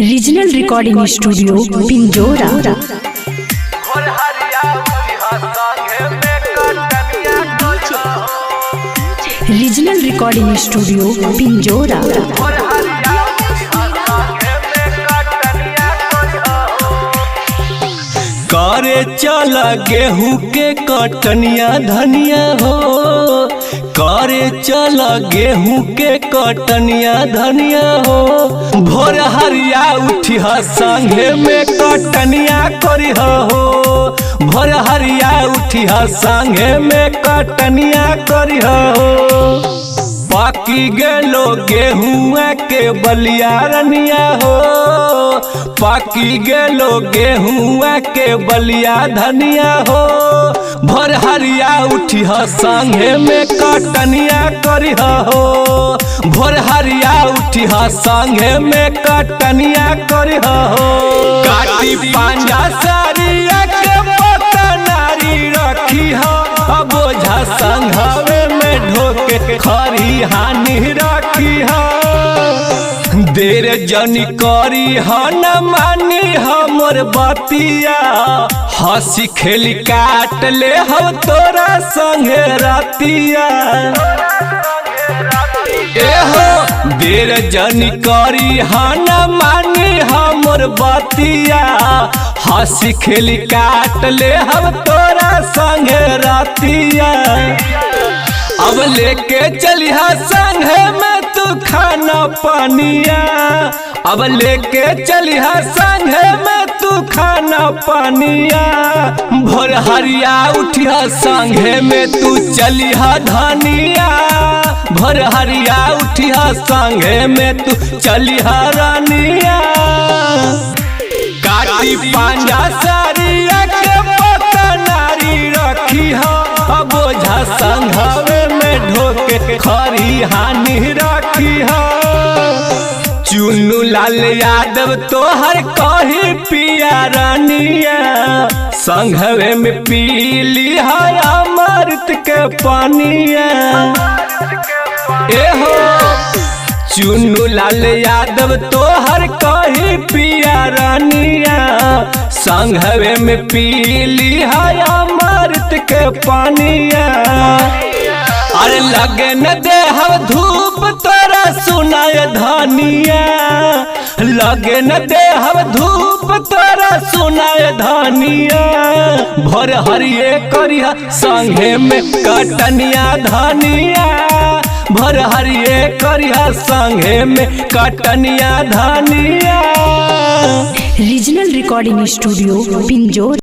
Regional recording studio Pinjora. Regional recording studio Pinjora. करे चल गेहूं के कटनिया धनिया हो, करे चल गेहूं के कटनिया धनिया हो। भोर हरिया उठी संघे में कटनिया करी हो, भोर हरिया उठी संघे में कटनिया करी हो। पाकी गेलो गेहुआ के बलिया रनिया हो, पाकी गेलो गेहुआ के बलिया धनिया हो। भर हरिया उठी संघे में कटनिया करी हो, भोर हरिया उठी संघे में कटनिया करी हो। काटी पांजा सारिया के पता नारी रखी हो, बोझा संघवे में ढोके खरी हानि रखी हो। देर जनी करी ह न मानी हमर बतिया, हंसी खेली काट ले हो तोरा संगे रतिया। एहो देर जनी करी ह न मानी हमर बतिया, हंसी खेली काट ले हम तोरा संगे रतिया। अब लेके चलिहा संगे में तू खाना पानिया, अब लेके चलिहा संगे में तू खाना पानिया। भोर हरिया उठिया संगे में तू चलिहा धनिया, भोर हरिया उठिया संगे में तू चलिहा रानिया। काटी पांजा सारिया के पता नारी रखी हो, बोझा संघवे में ढोके खरी हानि रखी हो। चुन्नू लाल यादव तोहर कही पिया रानिया, संघवे में पीली है अमृत के पानिया। एहो चुन्नू लाल यादव तोहर कही पिया रानिया, संघवे में पीली है अमृत के पानिया। अरे लगे न देह धूप तोरा सुनाय धनिया, लगे न देह धूप तोरा सुनाय धनिया। भोर हरिये करिहा संघे में कटनिया धनिया, भोर हरिये करिहा संघे में कटनिया धनिया। Regional recording studio Pinjora.